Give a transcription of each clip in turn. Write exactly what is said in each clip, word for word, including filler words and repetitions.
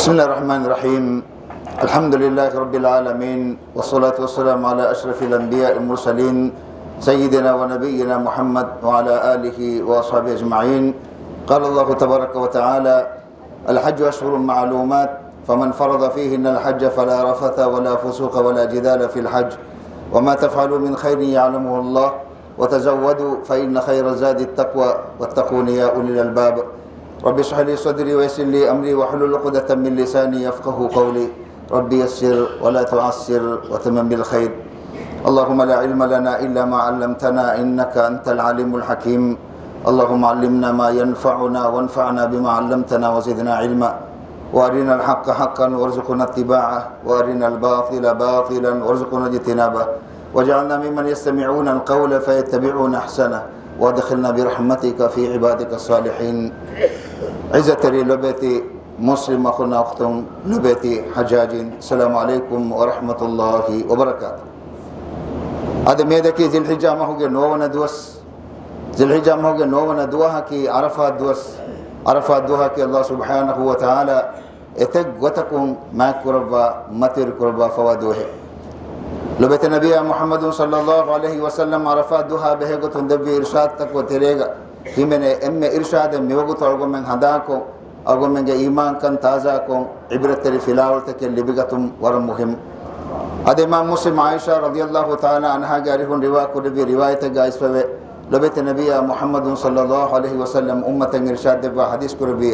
بسم الله الرحمن الرحيم. الحمد لله رب العالمين، والصلاة والسلام على أشرف الأنبياء والمرسلين، سيدنا ونبينا محمد وعلى آله وأصحابه أجمعين. قال الله تبارك وتعالى: الحج أشهر معلومات، فمن فرض فيهن الحج فلا رفث ولا فسوق ولا جدال في الحج، وما تفعلوا من خير يعلمه الله، وتزودوا فإن خير الزاد التقوى، واتقون يا أولي الألباب. رب اشرح لي صدري ويسر لي أمري واحلل عقدة من لساني يفقهوا قولي. رب يسر ولا تعسر وتمم بالخير. اللهم لا علم لنا إلا ما علمتنا إنك أنت العليم الحكيم. اللهم علمنا ما ينفعنا وانفعنا بما علمتنا وزدنا علما. وأرنا الحق حقا وارزقنا اتباعه، وأرنا الباطل باطلا وارزقنا اجتنابه. واجعلنا ممن يستمعون القول فيتبعون أحسنه، وأدخلنا برحمتك في عبادك الصالحين. ޢިއްޒަތްތެރި ލޮބެތި މުސްލިމް އަޚުންނާ އުޚްތުން، ލޮބެތި ޙައްޖާޖީން، އައްސަލާމު ޢަލައިކުމް ވަރަޙްމަތުﷲި ވަބަރަކާތު. އަދި މިއަދަކީ ޛުލްޙިއްޖާ މަހުގެ ނުވަވަނަ ދުވަސް، ޛުލްޙިއްޖާ މަހުގެ ނުވަވަނަ ދުވަހަކީ ޢަރަފާތް ދުވަސް. ޢަރަފާތް ދުވަހަކީ ﷲ ސުބްޙާނަހޫ ވަތަޢާލާ އެތައް ގޮތަކުން މާތްކުރައްވާ، މަތިވެރިކުރައްވާފަވާ ދުވަހެއް. ލޮބެތި ނަބިއްޔާ މުޙައްމަދު ޞައްލައްލާހު ޢަލައިހި ވަސައްލަމް ޢަރަފާތް ދުވަހާ ބެހޭގޮތުން ދެއްވި އިރްޝާދުތަކުގެ ތެރޭގަ ހިމެނޭ އެންމެ އިރްޝާދެއް މިވަގުތު އަޅުގަނޑުމެން ހަނދާންކޮށް، އަޅުގަނޑުމެންގެ އީމާންކަން ތާޒާކޮށް، ޢިބްރަތްތެރި ފިލާވަޅުތަކެއް ލިބިގަތުން ވަރަށް މުހިއްމު. އަދި އިމާމް މުސްލިމް ޢާއިޝާ ރަޟިޔައްލާހު ތަޢާލާ ޢަންހާގެ އަރިހުން ރިވާ ކުރެއްވި ރިވާޔަތެއްގަ އައިސްފަވޭ، ލޮބެތި ނަބިއްޔާ މުޙައްމަދު ޞައްލައްލާހު ޢަލައިހި ވަސައްލަމް އުއްމަތަށް އިރްޝާދު ދެއްވާ ޙަދީޘް ކުރެއްވި،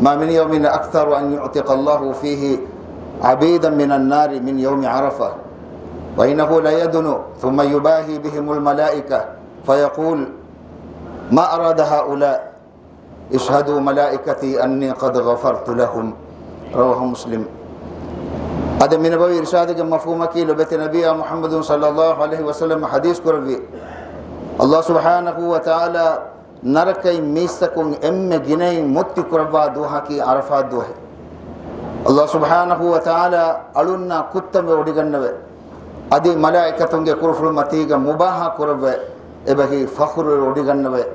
ما من يوم أكثر أن يعتق الله فيه عبيدا من النار من يوم عرفة، وإنه ليدنو ثم يباهي بهم الملائكة فيقول، ما أراد هؤلاء؟ اشهدوا ملائكتي أني قد غفرت لهم. رواه مسلم. އަދި މި ނަބަވީ އިރްޝާދުގެ މަފްހޫމަކީ، ލޮބެތި ނަބިއްޔާ މުޙައްމަދު ޞައްލައްލާހު ޢަލައިހި ވަސައްލަމް ޙަދީޘް ކުރެއްވި، ﷲ ސުބްޙާނަހޫ ވަތަޢާލާ ނަރަކައިން މީސްތަކުން އެންމެ ގިނައިން މުއްތި ކުރައްވާ ދުވަހަކީ ޢަރަފާތް ދުވަހެއް. ﷲ ސުބްޙާނަހޫ ވަތަޢާލާ އަޅުންނާ ކުއްތަންވެ ވޮޑިގަންނަވައި، އަދި މަލާއިކަތުންގެ ކުރުފުޅު މަތީގަ މުބާހާ ކުރައްވައި، އެބަހީ ފަޚުރުވެ ވޮޑިގަންނަވައި،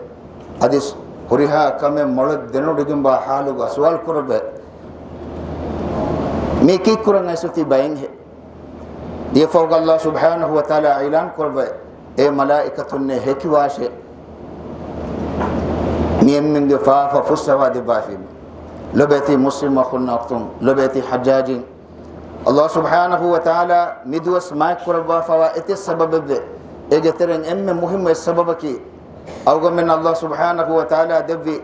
އަދި ހުރިހާ ކަމެއް މޮޅަށް ދެނެވޮޑިގެންވާ ޙާލުގަ ސުވާލު ކުރައްވައި، މީ ކީއްކުރަން އައިސްފި ބައެއްހޭ؟ ދިޔަފަހުގަ ﷲ ސުބްޙާނަހޫ ވަތަޢާލާ އިޢުލާން ކުރައްވައި، އޭ މަލާއިކަތުންނޭ ހެކިވާށޭ، މި އެންމެންގެ ފާފަ ފުއްސަވާ ދެއްވާފީމޭ. ލޮބެތި މުސްލިމް އަޚުންނާ އުޚްތުން، ލޮބެތި ޙައްޖާޖީން، ﷲ ސުބްޙާނަހޫ ވަތަޢާލާ މި ދުވަސް މާތްކުރައްވާފަވާ އެތައް ސަބަބެއްވޭ. އޭގެ ތެރެއިން އެންމެ މުހިއްމު އެއް ސަބަބަކީ، އަޅުގަނޑުމެންނަށް ﷲ ސުބްޙާނަހޫ ވަތަޢާލާ ދެއްވި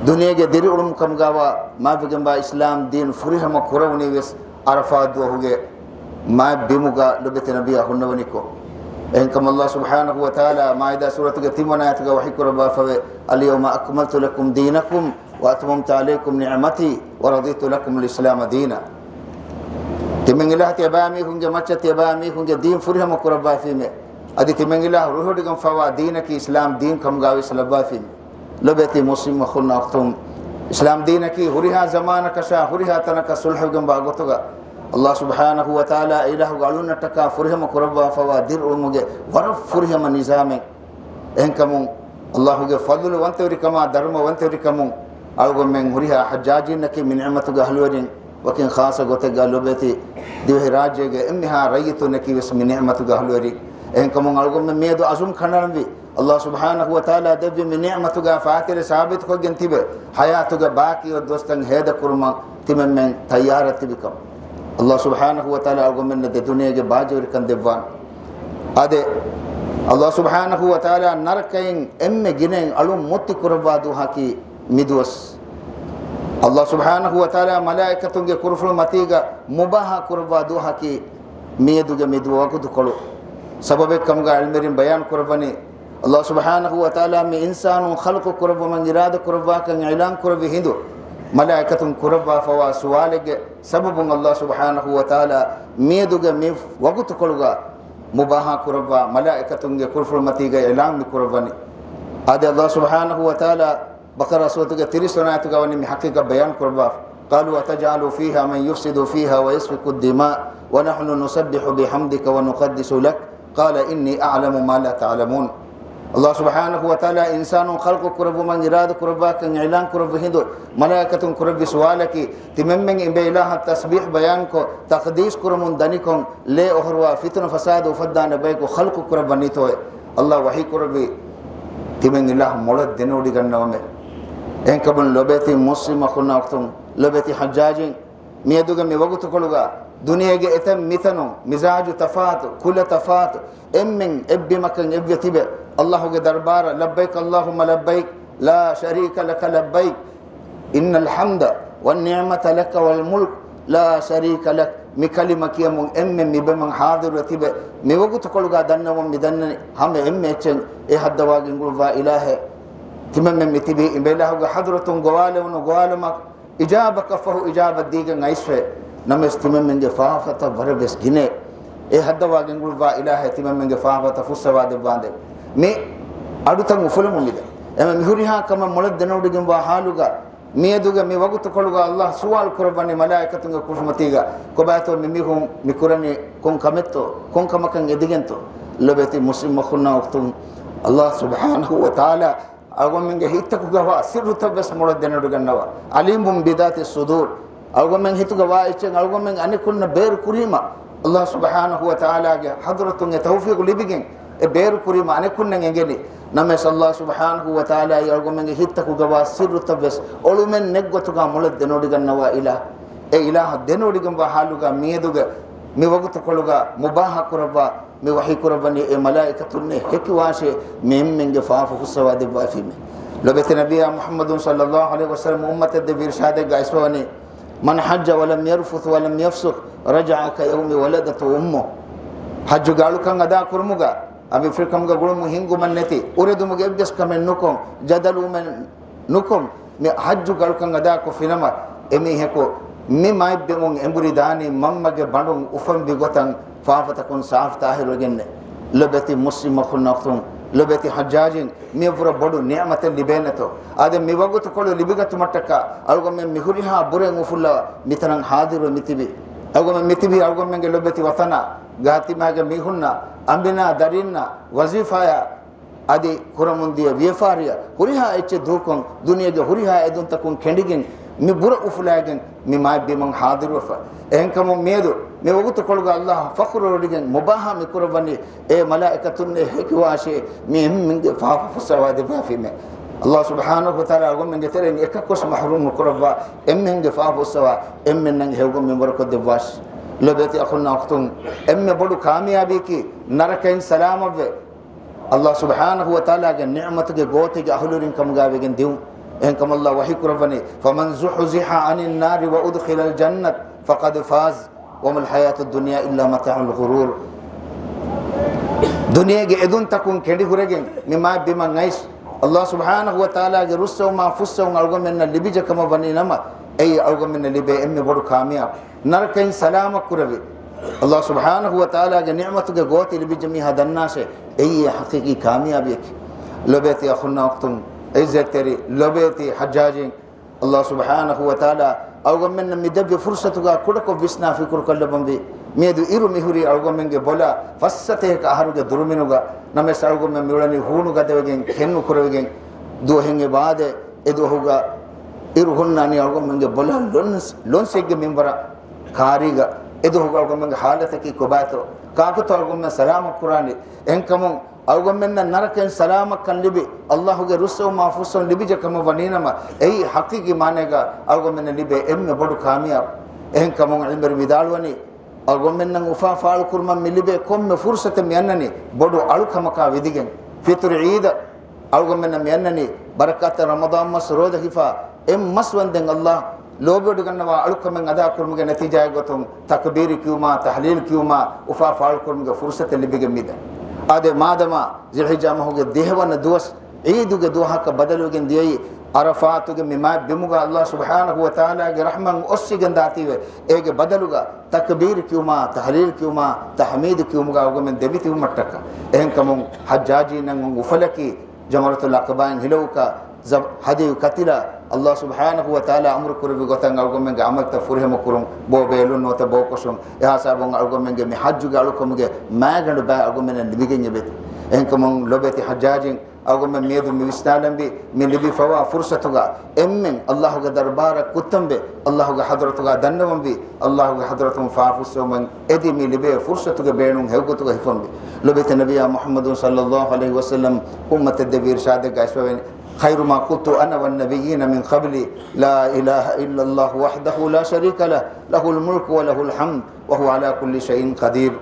ދުނިޔޭގެ ދިރިއުޅުމު ކަމުގައިވާ މާތްވެގެންވާ އިސްލާމް ދީން ފުރިހަމަ ކުރެވުނީވެސް ޢަރަފާތް ދުވަހުގެ މާތް ބިމުގަ ލޮބެތި ނަބިއްޔާ ހުންނެވުނިކޮށް. އެހެންކަމުން ﷲ ސުބްޙާނަހޫ ވަތަޢާލާ މާއިދާ ސޫރަތުގެ ތިންވަނަ އާޔަތުގަ ވަޙީ ކުރައްވާފަވޭ، اليوم أكملت لكم دينكم وأتممت عليكم نعمتي ورضيت لكم الإسلام دينا. ތިމަން އިލާހު ތިޔަބައިމީހުންގެ މައްޗަށް ތިޔަބައިމީހުންގެ ދީން ފުރިހަމަ ކުރައްވާފީމޭ. އަދި ތިމަން އިލާހު ރުހިވޮޑިގެންފަވާ ދީނަކީ އިސްލާމް ދީން ކަމުގައިވެސް ލައްވާފީމޭ. ލޮބެތި މުސްލިމް އަޚުންނާ އުޚްތުން، އިސްލާމް ދީނަކީ ހުރިހާ ޒަމާނަކަށާ ހުރިހާ ތަނަކަށް ޞުލްޙުވެގެންވާ ގޮތުގަ، ﷲ ސުބްޙާނަހޫ ވަތަޢާލާ އިލާހުގެ އަޅުންނަށްޓަކާ ފުރިހަމަ ކުރައްވާފަވާ ދިރިއުޅުމުގެ ވަރަށް ފުރިހަމަ ނިޒާމެއް. އެހެންކަމުން ﷲގެ ފަޟުލުވަންތަވެރިކަމާ ދަރުމަވަންތަވެރިކަމުން އަޅުގަނޑުމެން ހުރިހާ ޙައްޖާޖީންނަކީ މި ނިޢުމަތުގެ އަހުލުވެރިން. ވަކިން ޚާއްޞަ ގޮތެއްގަ ލޮބެތި ދިވެހިރާއްޖޭގެ އެންމެހާ ރައްޔިތުންނަކީ ވެސް މި ނިޢުމަތުގެ އަހުލުވެރިން. އެހެންކަމުން އަޅުގަނޑުމެން މިއަދު ޢަޒުމް ކަނޑައަޅަންވީ، ﷲ ސުބްޙާނަހޫ ވަތަޢާލާ ދެއްވި މި ނިޢުމަތުގަ ފާތިލެއް ސާބިތުކޮށްގެން ތިބެ، ޙަޔާތުގެ ބާކީ ދުވަސްތައް ހޭދަކުރުމަށް ތިމަންމެން ތައްޔާރަށް ތިބިކަމަށް. ﷲ ސުބްޙާނަހޫ ވަތަޢާލާ އަޅުގަނޑުމެންނަށް ދެ ދުނިޔޭގެ ބާއްޖަވެރިކަން ދެއްވާނެ. އާދެ، ﷲ ސުބްޙާނަހޫ ވަތަޢާލާ ނަރަކައިން އެންމެ ގިނައިން އަޅުން މުއްތި ކުރައްވާ ދުވަހަކީ މި ދުވަސް. ﷲ ސުބްޙާނަހޫ ވަތަޢާލާ މަލާއިކަތުންގެ ކުރުފުޅު މަތީގަ މުބާހާ ކުރައްވާ ދުވަހަކީ މިއަދުގެ މި ދުވަ ވަގުތުކޮޅު. ސަބަބެއް ކަމުގަ ޢިލްމުވެރިން ބަޔާން ކުރައްވަނީ، ﷲ ސުބްޙާނަހޫ ވަތަޢާލާ މި އިންސާނުން ޚަލްޤު ކުރައްވުމަށް އިރާދަ ކުރައްވާކަން އިޢުލާން ކުރެއްވި ހިނދު، މަލާއިކަތުން ކުރައްވާފަވާ ސުވާލެއްގެ ސަބަބުން ﷲ ސުބްޙާނަހޫ ވަތަޢާލާ މިއަދުގެ މި ވަގުތުކޮޅުގަ މުބާހާ ކުރައްވާ މަލާއިކަތުންގެ ކުރުފުޅު މަތީގަ އިޢުލާން މި ކުރައްވަނީ. އާދެ، ﷲ ސުބްޙާނަހޫ ވަތަޢާލާ ބަޤަރާ ސޫރަތުގެ ތިރީސް ވަނަ އާޔަތުގަ ވަނީ މި ޙަޤީޤަތް ބަޔާން ކުރައްވާފަ. قالوا أتجعل فيها من يفسد فيها ويسفك الدماء ونحن نسبح بحمدك ونقدس لك قال إني أعلم ما لا تعلمون. ﷲ ސުބްޙާނަހޫ ވަތަޢާލާ އިންސާނުން ޚަލްޤު ކުރެއްވުމަށް އިރާދަ ކުރައްވާކަން އިޢުލާން ކުރެއްވި ހިނދު، މަލާއިކަތުން ކުރެއްވި ސުވާލަކީ، ތިމަންމެން އިބޭ އިލާހަށް ތަސްބީޙް ބަޔާންކޮށް، ތަޤްދީސް ކުރަމުން ދަނިކޮށް، ލޭ އޮހޮރުވާ ފިތުނަ ފަސާދަ އުފައްދާނެ ބަޔަކު ޚަލްޤު ކުރައްވަނީތޯއޭ؟ ﷲ ވަޙީ ކުރެއްވީ، ތިމަން އިލާހަށް މޮޅަށް ދެނެވޮޑިގަންނަވަމޭ. އެހެންކަމުން ލޮބޭތި މުސްލިމް އަޚުންނާ އުޚްތުން، ލޮބޭތި ޙައްޖާޖީން، މިއަދުގެ މި ވަގުތުކޮޅުގަ ދުނިޔޭގެ އެތައް މިތަނުން މިޒާޖު ތަފާތު، ކުލަ ތަފާތު، އެންމެން އެއްބިމަކަށް އެއްވެ ތިބެ، ﷲގެ ދަރުބާރަށް، لبيك اللهم لبيك، لا شريك لك لبيك، إن الحمد والنعمة لك والملك، لا شريك لك، މި ކަލިމަ ކިޔަމުން އެންމެން މި ބިމަށް ޙާޟިރުވެ ތިބެ، މި ވަގުތުކޮޅުގަ ދަންނަވަން މި ދަންނަނީ ހަމަ އެންމެ އެއްޗެއް، އެ ހައްދަވާގެން ގުޅުއްވާ އިލާހޭ. ތިމަންމެން މި ތިބީ އިބޭ އިލާހުގެ ޙަޟްރަތުން ގޮވާލެވުނު ގޮވާލުމަށް އިޖާބަކަށްފަހު އިޖާބަ ދީގެން އައިސްފައި. ނަމަވެސް ތިމަންމެންގެ ފާފަތައް ވަރަށް ވެސް ގިނައޭ. އެ ހައްދަވާގެން ގުޅުއްވާ އިލާހޭ ތިމަންމެންގެ ފާފަތައް ފުއްސަވާ ދެއްވާނދޭ. މި އަޑުތައް އުފުލަމުން މިދަނީ. އެމެ މި ހުރިހާ ކަމެއް މޮޅަށް ދެނެވޮޑިގެންވާ ޙާލުގަ، މިއަދުގެ މި ވަގުތުކޮޅުގަ ﷲ ސުވާލު ކުރައްވަނީ މަލާއިކަތުންގެ ކުށުމަތީގަ، ކޮބާތޯ މި މީހުން މި ކުރަނީ ކޮން ކަމެއްތޯ؟ ކޮން ކަމަކަށް އެދިގެންތޯ؟ ލޮބޭތި މުސްލިމް އަޚުންނާ އުޚްތުން، ﷲ ސުބްޙާނަހޫ ވަތަޢާލާ އަޅުގަނޑުމެންގެ ހިތްތަކުގަވާ ސިއްރުތައް ވެސް މޮޅަށް ދެނެވޮޑިގަންނަވާ. ޢަލީމުން ބިޒާތި ޞުދޫރް. އަޅުގަނޑުމެން ހިތުގަ ވާ އެއްޗެއް އަޅުގަނޑުމެން އަނެކުންނަށް ބޭރު ކުރީމަ، ﷲ ސުބްޙާނަހޫ ވަތަޢާލާގެ ޙަޟްރަތުން އެ ތައުފީޤު ލިބިގެން، އެ ބޭރު ކުރީމަ އަނެކުންނަށް އެނގެނީ. ނަމަވެސް ﷲ ސުބްޙާނަހޫ ވަތަޢާލާއީ އަޅުގަނޑުމެންގެ ހިތްތަކުގަވާ ސިއްރުތައް ވެސް އޮޅުމެއް ނެތް ގޮތުގަ މޮޅަށް ދެނެވޮޑިގަންނަވާ އިލާހް. އެ އިލާހަށް ދެނެވޮޑިގެންވާ ޙާލުގަ މިއަދުގެ މި ވަގުތުކޮޅުގަ މުބާހަ ކުރައްވާ، މި ވަޙީ ކުރައްވަނީ އެ މަލާއިކަތުންނޭ ހެކިވާށޭ މި އެންމެންގެ ފާފަ ފުއްސަވާ ދެއްވާފީމޭ. ލޮބެތި ނަބިއްޔާ މުޙައްމަދު ޞައްލައްލާހު ޢަލައިހި ވަސައްލަމް އުއްމަތަށް ދެއްވި އިރްޝާދެއްގަ އައިސްފަވަނީ، من حج ولم يرفث ولم يفسق رجع كيوم ولدته أمه. ޙައްޖުގެ އަޅުކަން އަދާ ކުރުމުގަ އަނބިފިރިކަމުގެ ގުޅުމުން ހިންގުމެއް ނެތި، އުރެދުމުގެ އެއްވެސް ކަމެއް ނުކޮށް، ޖަދަލުވުމެއް ނުކޮށް، މި ޙައްޖުގެ އަޅުކަން އަދާކޮށްފިނަމަ، އެމީހަކު މި މާތްބިމުން އެނބުރި ދާނީ މަންމަގެ ބަނޑުން އުފަންވި ގޮތަށް ފާފަތަކުން ސާފު ތާހިރުވެގެންނެ. ލޮބެތި މުސްލިމް އަޚުންނާ އުޚްތުން، ލޮބެތި ޙައްޖާޖީން، މިއަށްވުރެ ބޮޑު ނިޢުމަތެއް ލިބޭނެތޯ؟ އާދެ، މި ވަގުތުކޮޅު ލިބިގަތުމަށްޓަކާ އަޅުގަނޑުމެން މި ހުރިހާ ބުރެއް އުފުއްލާ މިތަނަށް ޙާޟިރުވެ މިތިބީ. އަޅުގަނޑުމެން މިތިބީ އަޅުގަނޑުމެންގެ ލޮބެތި ވަޠަނާ، ގާތިމާގެ މީހުންނާ، އަނބިންނާ، ދަރީންނާ، ވަޒީފާޔާ، އަދި ކުރަމުންދިޔަ ވިޔަފާރިއަށް ހުރިހާ އެއްޗެއް ދޫކޮށް، ދުނިޔޭގެ ހުރިހާ އެދުންތަކުން ކެނޑިގެން، މި ބުރަ އުފުލާގެން މި މާތް ބިމަށް ޙާޟިރުވެފަ. އެހެންކަމުން މިއަދު މި ވަގުތުކޮޅުގަ ﷲ ފަޚުރުވެރިގެން މުބާހާ މި ކުރައްވަނީ، އޭ މަލާއިކަތުންނޭ ހެކިވާށޭ މި އެންމެންގެ ފާފަ ފުއްސަވާ ދެއްވާފީމޭ. ﷲ ސުބްޙާނަހޫ ވަތަޢާލާ އަޅުގަނޑުމެންގެ ތެރެއިން އެކަކުވެސް މަޙްރޫމް ނުކުރައްވާ، އެންމެންގެ ފާފަ ފުއްސަވާ، އެންމެންނަށް ހެޔޮގޮތް މިންވަރުކޮށްދެއްވާށި. ލޮބެތި އަޚުންނާ އުޚްތުން، އެންމެ ބޮޑު ކާމިޔާބީއަކީ ނަރަކައިން ސަލާމަތްވެ، ﷲ ސުބްޙާނަހޫ ވަތަޢާލާގެ ނިޢުމަތުގެ ގޯތިގެ އަހުލުވެރިން ކަމުގަ ވެގެން ދިއުން. އެހެންކަމުން ﷲ ވަޙީ ކުރައްވަނީ، فمن زحزح عن النار وأدخل الجنة فقد فاز وما الحياة الدنيا إلا متاع الغرور. ދުނިޔޭގެ އެދުންތަކުން ކެނޑި ހުރެގެން މި މާތް ބިމަށް އައިސް، ﷲ ސުބްޙާނަހޫ ވަތަޢާލާގެ ރުއްސެވުމާ ފުއްސެވުން އަޅުގަނޑުމެންނަށް ލިބިއްޖެ ކަމަށް ވަނީ ނަމަ، އެއީ އަޅުގަނޑުމެންނަށް ލިބޭ އެންމެ ބޮޑު ކާމިޔާބު. ނަރަކައިން ސަލާމަތް ކުރެވި، ﷲ ސުބްޙާނަހޫ ވަތަޢާލާގެ ނިޢުމަތުގެ ގޯތި ލިބިއްޖެ މީހާ ދަންނާށޭ، އެއީ ޙަޤީޤީ ކާމިޔާބީއަކީ. ލޮބޭތި އަޚުންނާ އުޚްތުން، ޢިއްޒަތްތެރި ލޮބޭތި ޙައްޖާޖީން، ﷲ ސުބްޙާނަހޫ ވަތަޢާލާ އަޅުގަނޑުމެންނަށް މި ދެއްވި ފުރުޞަތުގަ ކުޑަކޮށް ވިސްނާ ފިކުރުކޮށްލަބަންވީ. މިއަދު އިރު މިހުރީ އަޅުގަނޑުމެންގެ ބޮލަށް ފައްސަތޭކަ އަހަރުގެ ދުރުމިނުގަ. ނަމަވެސް އަޅުގަނޑުމެން މިއުޅެނީ ހޫނު ގަދަވެގެން ކެން ނުކުރެވިގެން. ދުވަހެއް އެބައާދޭ، އެ ދުވަހުގަ އިރު ހުންނާނީ އަޅުގަނޑުމެންގެ ބޮލަށް ލޮން، ލޮންސެއްގެ މިންވަރަށް ކާރީގަ. އެ ދުވަހުގަ އަޅުގަނޑުމެންގެ ޙާލަތަކީ ކޮބާތޯ؟ ކާކުތޯ އަޅުގަނޑުމެން ސަލާމަތް ކުރާނީ؟ އެހެންކަމުން އަޅުގަނޑުމެންނަށް ނަރަކައިން ސަލާމަތްކަން ލިބި، ﷲގެ ރުއްސެވުމާ ފުއްސެވުން ލިބިއްޖެ ކަމަށް ވަނީނަމަ، އެއީ ޙަޤީޤީ މާނައިގަ އަޅުގަނޑުމެންނަށް ލިބޭ އެންމެ ބޮޑު ކާމިޔާބު. އެހެންކަމުން ޢިލްމުވެރިން ވިދާޅުވަނީ، އަޅުގަނޑުމެންނަށް އުފާ ފާޅުކުރުމަށް މި ލިބޭ ކޮންމެ ފުރުޞަތެއް މި އަންނަނީ ބޮޑު އަޅުކަމަކާ ވިދިގެން. ފިޠުރު ޢީދަށް އަޅުގަނޑުމެންނަށް މި އަންނަނީ ބަރަކާތްތެރި ރަމަޟާން މަސް ރޯދަ ހިފާ އެއް މަސް ވަންދެން ﷲ ލޯބިވެޑިގަންނަވާ އަޅުކަމެއް އަދާކުރުމުގެ ނަތީޖާއެއް ގޮތުން ތަކްބީރު ކިޔުމާ، ތަޙްލީލު ކިޔުމާ، އުފާ ފާޅުކުރުމުގެ ފުރުޞަތެއް ލިބިގެން މިދަނީ. އާދެ، މާދަމާ ޛުލްޙިއްޖާ މަހުގެ ދިހަވަނަ ދުވަސް ޢީދުގެ ދުވަހަކަށް ބަދަލުވެގެން ދިޔައީ، ޢަރަފާތުގެ މި މާތް ބިމުގަ ﷲ ސުބްޙާނަހޫ ވަތަޢާލާގެ ރަޙްމަތް އޮއްސިގެން ދާތީވެ، އޭގެ ބަދަލުގަ ތަކްބީރު ކިޔުމާ، ތަޙްލީލު ކިޔުމާ، ތަޙްމީދު ކިޔުމުގަ އަޅުގަނޑުމެން ދެމިތިބުމަށްޓަކާ. އެހެންކަމުން ޙައްޖާޖީންނަށް އުފަލަކީ، ޖަމްރަތުލް ޢަޤަބާއިން ހިލައުކަ، ޒަ، ހަދިޔު ކަތިލަ، ﷲ ސުބްޙާނަހޫ ވަތަޢާލާ އަމުރު ކުރެއްވި ގޮތަށް އަޅުގަނޑުމެންގެ ޢަމަލުތައް ފުރިހަމަ ކުރުން، ބޯ ބޭލުން ނުވަތަ ބޯކޮށުން. އެހާ ސަބަބުން އަޅުގަނޑުމެންގެ މި ޙައްޖުގެ އަޅުކަމުގެ މާގަނޑު ބައި އަޅުގަނޑުމެންނަށް ލިބިގެން އެބައޮތީ. އެހެންކަމުން ލޮބެތި ޙައްޖާޖީން، އަޅުގަނޑުމެން މިއަދު މި ވިސްނާލަންވީ، މި ލިބިފަވާ ފުރުޞަތުގަ އެންމެން ﷲގެ ދަރުބާރަށް ކުއްތަންވެ، ﷲގެ ޙަޟްރަތުގަ ދަންނަވަންވީ، ﷲގެ ޙަޟްރަތުން ފާފުއްސެވުމަށް އެދި މި ލިބޭ ފުރުޞަތުގެ ބޭނުން ހެޔޮގޮތުގަ ހިފަންވީ. ލޮބެތި ނަބިއްޔާ މުޙައްމަދު ޞައްލައްލާހު ޢަލައިހި ވަސައްލަމް އުއްމަތަށް ދެއްވި އިރުޝާދެއްގަ އައިސްފަވޭނެ، خير ما قلت أنا والنبيون من قبلي لا إله إلا الله وحده لا شريك له، له الملك وله الحمد وهو على كل شيء قدير.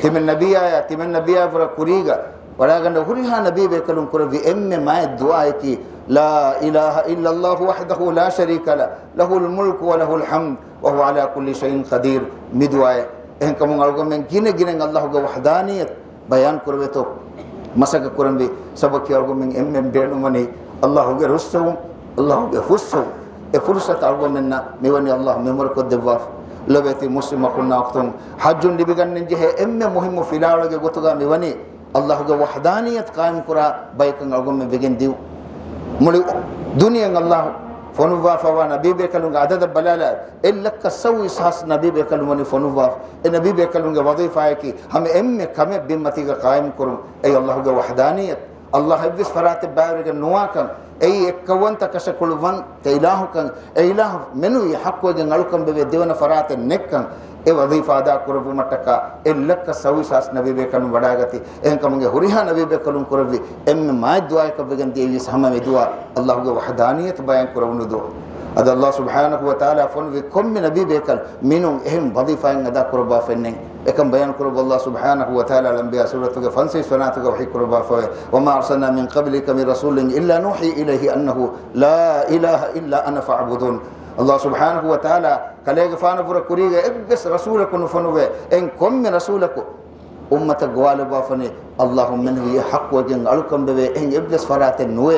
ތިމަން ނަބިއްޔާއާ، ތިމަން ނަބިއްޔާ ފުރަ ކުރީގަ ވަޑާގަނޑަ ހުރިހާ ނަބީބޭކަލުން ކުރެއްވި އެންމެ މާތް ދުޢާއަކީ، لا إله إلا الله وحده لا شريك له، له الملك وله الحمد وهو على كل شيء قدير. މި ދުޢާއެއް. އެހެންކަމުން އަޅުގަނޑުމެން ގިނަ ގިނައިން ﷲގެ ވަޙްދާނިއްޔަތު ބަޔާން ކުރެވޭތޯ މަސައްކަތް ކުރަންވީ. ސަބަބަކީ އަޅުގަނޑުމެން އެންމެން ބޭނުންވަނީ ﷲގެ ރުއްސެވުން، ﷲގެ ފުއްސެވުން. އެ ފުރުޞަތު އަޅުގަނޑުމެންނަށް މިވަނީ ﷲ މިންވަރުކޮށްދެއްވާފަ. ލޮބެތި މުސްލިމް އަޚުންނާ އުޚްތުން، ޙައްޖުން ލިބިގަންނަން ޖެހޭ އެންމެ މުހިއްމު ފިލާވަޅުގެ ގޮތުގަ މިވަނީ ﷲގެ ވަޙްދާނިއްޔަތު ޤާއިމްކުރާ ބަޔަކަށް އަޅުގަނޑުމެން ވެގެން ދިޔުން. މުޅި ދުނިޔެއަށް ﷲ ފޮނުއްވާފަވާ ނަބީބޭކަލުންގެ އަދަދަށް ބަލާލާ، އެއް ލައްކަ ސައުވީސް ހާސް ނަބީބޭކަލުން ވަނީ ފޮނުއްވާފަ. އެ ނަބީބޭކަލުންގެ ވަޒީފާއަކީ ހަމަ އެންމެ ކަމެއް ބިންމަތީގަ ޤާއިމްކުރުން. އެއީ ﷲގެ ވަޙްދާނިއްޔަތު. ﷲ އެއްވެސް ފަރާތެއް ބައިވެރިގެން ނުވާކަން، އެއީ އެއްކައުވަންތަ ކަށަކޮޅުވަންތަ އިލާހުކަން، އެ އިލާހު މެނުވީ ޙައްޤުވެގެން އަޅުކަން ވެވޭ ދެވަނަ ފަރާތެއް ނެތްކަން، އެ ވަޒީފާ އަދާ ކުރެއްވުމަށްޓަކާ އެއް ލައްކަ ސައުވީސް ހާސް ނަބީބޭކަލުން ވަޑާގަތީ. އެހެންކަމުންގެ ހުރިހާ ނަބީބޭކަލުން ކުރެއްވި އެންމެ މާތް ދުޢާއަކަށް ވެގެން ދިޔައީވެސް ހަމަ މި ދުޢާ، ﷲގެ ވަޙްދާނިއްޔަތު ބަޔާން ކުރެވުނު ދުޢާ. އަދި ﷲ ސުބްޙާނަހޫ ވަތަޢާލާ ފޮނުވި ކޮންމެ ނަބީބޭކަލުން މިނޫން އެހެން ވަޒީފާއެއް އަދާ ކުރައްވާފައެއް ނެތް. އެކަން ބަޔާން ކުރައްވަ ﷲ ސުބްޙާނަހޫ ވަތަޢާލާ ލަންބިޔާ ސޫރަތުގެ ފަންސަވީސް ވަނަ އާޔަތުގަ ވަޙީ ކުރައްވާފަވޭ، وما أرسلنا من قبلك من رسول إلا نوحي إليه أنه لا إله إلا أنا فاعبدون. ﷲ ސުބްޙާނަހޫ ވަތަޢާލާ ކަލޭގެފާނަށް ފުރަ ކުރީގަ އެއްވެސް ރަސޫލަކު ނުފޮނުވޭ. އެހެން ކޮންމެ ރަސޫލަކު އުއްމަތަށް ގޮވާލައްވާފަނީ، ﷲ މެނުވީ ޙައްޤުވެގެން އަޅުކަން ވެވޭ އެހެން އެއްވެސް ފަރާތެއް ނުވޭ.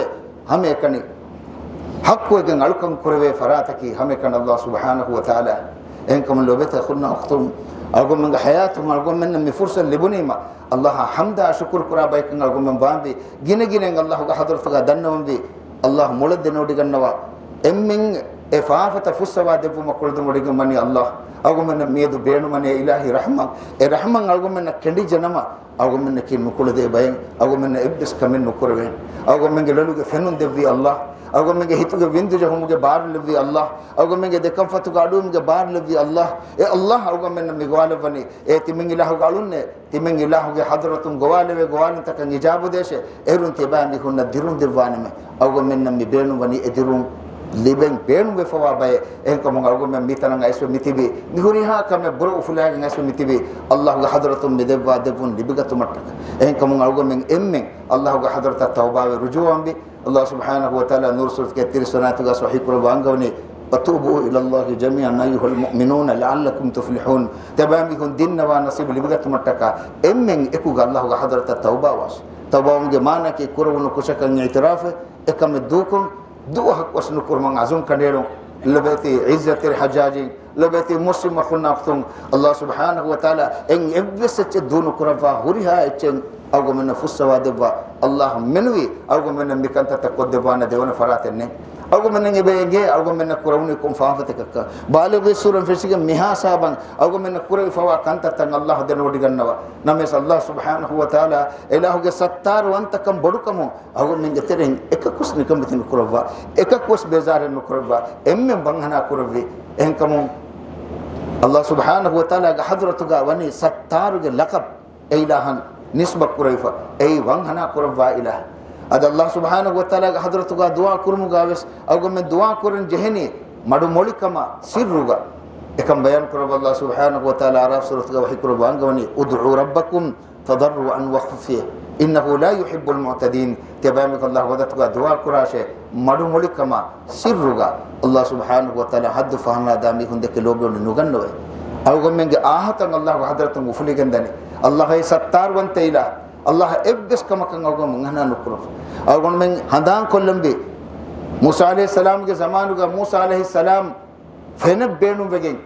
ހަމައެކަނި ޙައްޤުވެގެން އަޅުކަން ކުރެވޭ ފަރާތަކީ ހަމައެކަނި ﷲ ސުބްޙާނަހޫ ވަތަޢާލާ. އެހެންކަމުން ލޮބެތި އަޚުންނާ އުޚްތުން، އަޅުގަނޑުމެންގެ ޙަޔާތުން އަޅުގަނޑުމެންނަށް މި ފުރުޞަތު ލިބުނީމަ، ﷲއަށް ޙަމްދާ ޝުކުރު ކުރާ ބަޔަކުން އަޅުގަނޑުމެން ވާންވީ. ގިނަ ގިނައިން ﷲގެ ޙަޟްރަތުގަ ދަންނަވަންވީ، ﷲ މޮޅަށް ދެނެވޮޑިގަންނަވާ. އެންމެން އެ ފާފަތައް ފުއްސަވާ ދެއްވުމަށް ކުޅަދެނެވޮޑިގެންވަނީ ﷲ. އަޅުގަނޑުމެންނަށް މިއަދު ބޭނުންވަނީ އެ އިލާހީ ރަޙްމަތް. އެ ރަޙްމަތް އަޅުގަނޑުމެންނަށް ކެނޑިއްޖެނަމަ، އަޅުގަނޑުމެންނަކީ ނުކުޅެދޭ ބައެއް. އަޅުގަނޑުމެންނަށް އެއްވެސް ކަމެއް ނުކުރެވޭނެ. އަޅުގަނޑުމެންގެ ލޮލުގެ ފެނުން ދެއްވީ ﷲ. އަޅުގަނޑުމެންގެ ހިތުގެ ވިންދު ޖެހުމުގެ ބާރު ލެއްވީ ﷲ. އަޅުގަނޑުމެންގެ ދެކަންފަތުގެ އަޑުއިވުމުގެ ބާރު ލެއްވީ ﷲ. އެ ﷲ އަޅުގަނޑުމެންނަށް މި ގޮވާލައްވަނީ، އޭ ތިމަން އިލާހުގެ އަޅުންނޭ، ތިމަން އިލާހުގެ ޙަޟްރަތުން ގޮވާލެވޭ ގޮވާލުންތަކަށް އިޖާބުދޭށޭ، އޭރުން ތިޔަބައިމީހުންނަށް ދިރުން ދެއްވާނަމޭ. އަޅުގަނޑުމެންނަށް މި ބޭނުންވަނީ އެ ދިރުން ލިބެން ބޭނުންވެފަވާ ބައެއް. އެހެންކަމުން އަޅުގަނޑުމެން މިތަނަށް އައިސްވެ މިތިބީ، މި ހުރިހާ ކަމެއް ބުރަ އުފުލާގެން އައިސްވެ މިތިބީ، ﷲގެ ޙަޟްރަތުން މި ދެއްވާ ދެއްވުން ލިބިގަތުމަށްޓަކަ. އެހެންކަމުން އަޅުގަނޑުމެން އެންމެން ﷲގެ ޙަޟްރަތަށް ތައުބާވެ ރުޖޫޢަވަންވީ. ﷲ ސުބްޙާނަހޫ ވަތަޢާލާ ނޫރު ސޫރަތުގެ ތިރީސް ވަނަ އާޔަތުގަ ވަޙީ ކުރައްވާ އަންގަވަނީ، وتوبوا إلى الله جميعا أيها المؤمنون لعلكم تفلحون. ތިޔަބައިމީހުން ދިންނަވާ ނަސީބު ލިބިގަތުމަށްޓަކާ އެންމެން އެކުގަ ﷲގެ ޙަޟްރަތަށް ތައުބާވާށި. ތައުބާވުމުގެ މާނައަކީ ކުރެވުނު ކުށަކަށް އިޢުތިރާފެއް، އެކަމެއް ދޫކޮށް، ދުވަހަކުވެސް ނުކުރުމަށް ޢަޒުމް ކަނޑައެޅުން. ލޮބެތި ޢިއްޒަތްތެރި ޙައްޖާޖީން، ލޮބެތި މުސްލިމް އަޚުންނާ އުޚްތުން، ﷲ ސުބްޙާނަހޫ ވަތަޢާލާ އެން އެއްވެސް އެއްޗެއް ދޫނުކުރައްވާ ހުރިހާ އެއްޗެއް އަޅުގަނޑުމެންނަށް ފުއްސަވާ ދެއްވާ. ﷲ މެނުވީ އަޅުގަނޑުމެންނަށް މިކަންތައްތައް ކޮށްދެއްވާނެ ދެވަނަ ފަރާތެއް ނެތް. އަޅުގަނޑުމެންނަށް އެބަ އެނގޭ އަޅުގަނޑުމެންނަށް ކުރެވުނީ ކޮން ފާފަތަކަކަށް. ބާލިޣީ ސޫރަތް ފެށިގެން މިހާ ހިސާބަށް އަޅުގަނޑުމެންނަށް ކުރެވިފަވާ ކަންތައްތައް ﷲ ދެނެވޮޑިގަންނަވާ. ނަމަވެސް ﷲ ސުބްޙާނަހޫ ވަތަޢާލާ އިލާހުގެ ސައްތާރުވަންތަކަން ބޮޑުކަމުން އަޅުގަނޑުމެންގެ ތެރެއިން އެކަކުވެސް ނިކަމެތި ނުކުރައްވާ، އެކަކުވެސް ބޭޒާރެއް ނުކުރައްވާ، އެންމެން ވަންހަނާ ކުރެއްވި. އެހެންކަމުން ﷲ ސުބްޙާނަހޫ ވަތަޢާލާގެ ޙަޟްރަތުގަ ވަނީ ސައްތާރުގެ ލަޤަބް އެ އިލާހަށް ނިސްބަތް ކުރެވިފަ، އެއީ ވަންހަނާ ކުރައްވާ އިލާހު. އަދި ﷲ ސުބްޙާނަހޫ ވަތަޢާލާގެ ޙަޟްރަތުގަ ދުޢާ ކުރުމުގަ ވެސް އަޅުގަނޑުމެން ދުޢާ ކުރަން ޖެހެނީ މަޑުމޮޅިކަމާ ސިއްރުގަ. އެކަން ބަޔާން ކުރައްވަ ﷲ ސުބްޙާނަހޫ ވަތަޢާލާ އަޢްރާފް ސޫރަތުގަ ވަޙީ ކުރައްވާ އަންގަވަނީ، ادعوا ربكم تضرعا وخفية إنه لا يحب المعتدين. ތިޔަބައިމީހުން ﷲ ޙަޟްރަތުގަ ދުޢާ ކުރާށޭ، މަޑުމޮޅިކަމާ ސިއްރުގަ. ﷲ ސުބްޙާނަހޫ ވަތަޢާލާ ޙައްދު ފަހަނައަޅާ ދާ މީހުން ދެކެ ލޯބިވަނީ ނުގަންނަވައޭ. އަޅުގަނޑުމެންގެ އާހަތައް ﷲގެ ޙަޟްރަތުން އުފުލިގެންދަނީ. ﷲ އެއީ ސައްތާރުވަންތަ އިލާހު. ﷲ އެއްވެސް ކަމަކަށް އަޅުގަނޑު ވަންހަނާ ނުކުރަން. އަޅުގަނޑުމެން ހަނދާންކޮށްލަންވީ، މޫސާ ޢަލައިހިއްސަލާމްގެ ޒަމާނުގަ މޫސާ ޢަލައިހިއްސަލާމް ފެނެއް ބޭނުންވެގެން،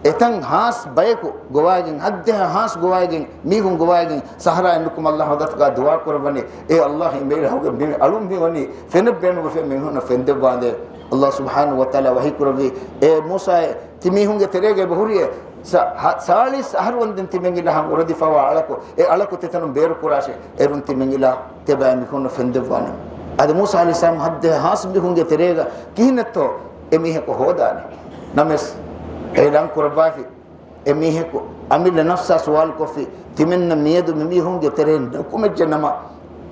އެތަން ހާސް ބަޔަކު ގޮވާގެން، ހައްދެހާ ހާސް ގޮވާގެން، މީހުން ގޮވާގެން ސަހަރާއެއް ނުކުމެ ﷲ ޙަޟްރަތުގަ ދުޢާ ކުރައްވަނީ، އޭ ﷲ، މި އިލާހުގެ މި އަޅުން މި ވަނީ ފެނެއް ބޭނުންވެފަ މީހުންނަށް ފެންދެއްވާނދޭ. ﷲ ސުބްޙާނަހޫ ވަތަޢާލާ ވަޙީ ކުރެއްވީ، އޭ މޫސާއޭ، ތި މީހުންގެ ތެރޭގަ އެބަހުރިއޭ، ސ-، ހ-، ސާޅީސް އަހަރު ވަންދެން ތިމެން އިލާހަށް އުރެދިފަވާ އަޅަކު، އެ އަޅަކު ތިތަނުން ބޭރު ކުރާށޭ. އޭރުން ތިމެން އިލާހު ތިޔަބައިމީހުންނަށް ފެންދެއްވާނެ. އަދި މޫސާ ޢަލައިހިއްސަލާމް ހައްދެ ހާސް މީހުންގެ ތެރޭގަ ކިހިނެއްތޯ އެ މީހަކު ހޯދާނެ؟ ނަމަވެސް އިޢުލާން ކުރައްވާފި. އެ މީހަކު އަމިއްލަ ނަފްސާ ސުވާލުކޮށްފި، ތިމެންނަށް މިއަދު މި މީހުންގެ ތެރެއިން ނުކުމެއްޖެ ނަމަ،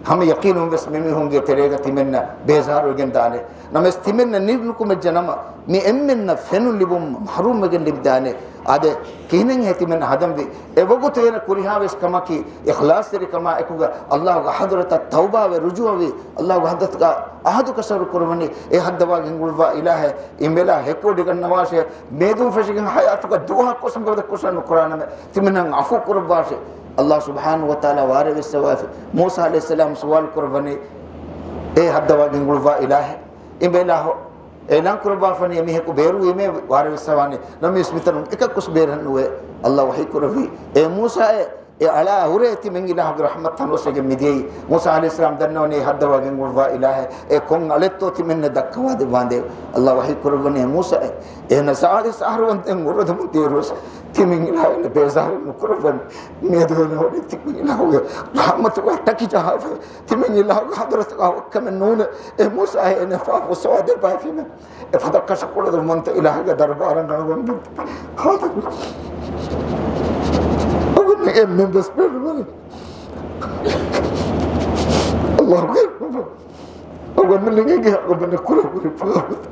ހަމަ ޔަޤީނުން ވެސް މި މީހުންގެ ތެރޭގަ ތިމެންނަށް ބޭޒާރުވެގެން ދާނެ. ނަމަވެސް ތިމެންނަށް ނި-، ނުކުމެއްޖެ ނަމަ، މި އެންމެންނަށް ފެނުން ލިބުން މަޙްރޫމްވެގެން ލިބިދާނެ. އާދެ، ކިހިނެއްހޭ ތިމެން ހަދަންވީ؟ އެ ވަގުތު އޭނަ ކުރިހާވެސް ކަމަކީ، އިޚްލާޞްތެރިކަމާ އެކުގަ އައްލާހުގެ ޙަޟްރަތަށް ތައުބާވެ ރުޖޫޢަވީ، އައްލާހުގެ ޙަޟްރަތުގަ ޢަހުދު ކަށަވަރު ކުރަމުން އެ ހައްދަވާ ގެންގުޅުއްވާ އިލާހޭ، އިނބޭލާ ހެކިވޮޑިގަންނަވާށޭ. މޭދުން ފެށިގެން ޙަޔާތުގަ ދުވަހަކުވެސް މިފަދަ ކުށެއް ނުކުރާނަމޭ. ތިމެންނަށް ޢަފޫ ކުރައްވާށޭ. އައްލާހު ސުބްޙާނަހޫ ވަތަޢާލާ ވާރޭ ވެއްސަވާފި. މޫސާ ޢަލައިހިއްސަލާމް ސުވާލު ކުރައްވަނީ، އޭ ހައްދަވާ ގެންގުޅުއްވާ އިލާހޭ، އިނބޭލާ އިޢުލާން ކުރައްވާފަނީ އެމީހަކު ބޭރުވީމޭ ވާރޭ ވެއްސަވާނެ. ނަމަވެސް މިތަނުން އެކަކުވެސް ބޭރަށް ނުވޭ. އައްލާހު ވަޙީ ކުރެއްވީ، އޭ މޫސާއޭ، އެ އަޅާ ހުރޭ ތިމެން އިލާހުގެ ރަޙްމަތް ތަނަވަސްވެގެން މިދިޔައީ. މޫސާ ޢަލައިހިއްސަލާމް ދަންނަވަނީ ހައްދަވާ ގެންގުޅުއްވާ އިލާހޭ، އެ ކޮން އަޅެއްތޯ ތިމެންނަށް ދައްކަވާ ދެއްވާނދޭ. އައްލާހު ވަޙީ ކުރައްވަނީ، އޭ މޫސާއޭ، އޭނަ ސާޅީސް އަހަރު ވަންދެން އުރެދުމުން ދިޔައިރުވެސް ތިމެން އިލާހު އޭނަ ބޭޒާރެއް ނުކުރައްވަން. މިއަދު އޭނަ ވަނީ ތިމެން އިލާހުގެ ރަޙްމަތުގަ ޓަކި ޖަހާފަ، ތިމެން އިލާހުގެ ޙަޟްރަތުގަ ވައްކަމެއް ނޫނޭ. އޭ މޫސާއޭ، އޭނަ ފާފަ ފުއްސަވާ ދެއްވާފީމޭ. އެފަދަ ކަށަކޮޅު ދެއްވުމަށް އިލާހުގެ ދަރުބާރަށް އަޅުގަނޑު ހާދަ. އަޅުގަނޑު އެންމެން ވެސް ބޭނުންވަނީ އައްލާހުގެ އަޅުގަނޑު ނިނގި އަޅުގަނޑު ކުރެއްވި ފާފަތައް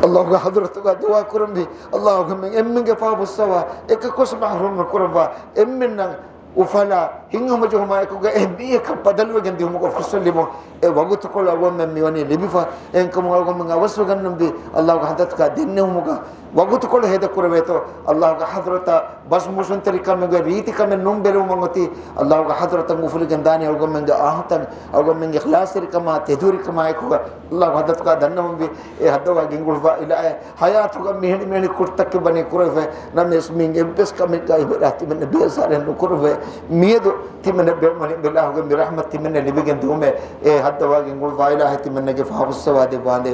އައްލާހުގެ ޙަޟްރަތުގަ ދުޢާ ކުރަންވީ. އައްލާހު އަޅުގަނޑުމެން އެންމެންގެ ފާފަ ފުއްސަވާ، އެކަކުވެސް މަޙްރޫމް ނުކުރައްވާ. އެންމެންނަށް އުފަލާ، ހިތްހަމަޖެހުމާ އެކުގަ އެ މީހަކަށް ބަދަލުވެގެން ދިއުމުގަ ފުރުޞަތު ލިބުން. އެ ވަގުތުކޮޅު އަޅުގަނޑުމެން މިވަނީ ލިބިފަ. އެހެންކަމުން އަޅުގަނޑުމެން އަވަސްވެގަންނަންވީ އައްލާހުގެ ޙަޟްރަތުގަ ދެންނެވުމުގަ ވަގުތުކޮޅު ހޭދަކުރެވޭތޯ، އައްލާހުގެ ޙަޟްރަތަށް ބަސް މޫސުންތެރިކަމުގެ ރީތިކަމެއް ނޫން ބެލެވުމަށް އޮތީ، އައްލާހުގެ ޙަޟްރަތަށް އުފުލިގެން ދާނީ އަޅުގަނޑުމެންގެ އާހުތައް، އަޅުގަނޑުމެންގެ އިޚްލާޞްތެރިކަމާ، ތެދުވެރިކަމާ އެކުގަ އައްލާހުގެ ޙަޟްރަތުގަ ދަންނަވަންވީ. އޭ ހައްދަވާ ގެންގުޅުއްވާ އިލާހޭ، ޙަޔާތުގަ މިހެނި މިހެނި ކުށްތަކެއް ވަނީ ކުރެވޭ. ނަމަވެސް މި އެއްވެސް ކަމެއްގަ އިބަރާ ތިމެންނަށް ބޭޒާރެއް ނުކުރެވޭ. މިއަދު ތިމެންނަށް ބޭނުންވަނީ އިލާހުގެ މި ރަޙްމަތް ތިމެންނަށް ލިބިގެން ދިއުމޭ. އޭ ހައްދަވާ ގެންގުޅުއްވާ އިލާހޭ، ތިމެންނަށް ފާފަ ފުއްސަވާ ދެއްވާނދޭ.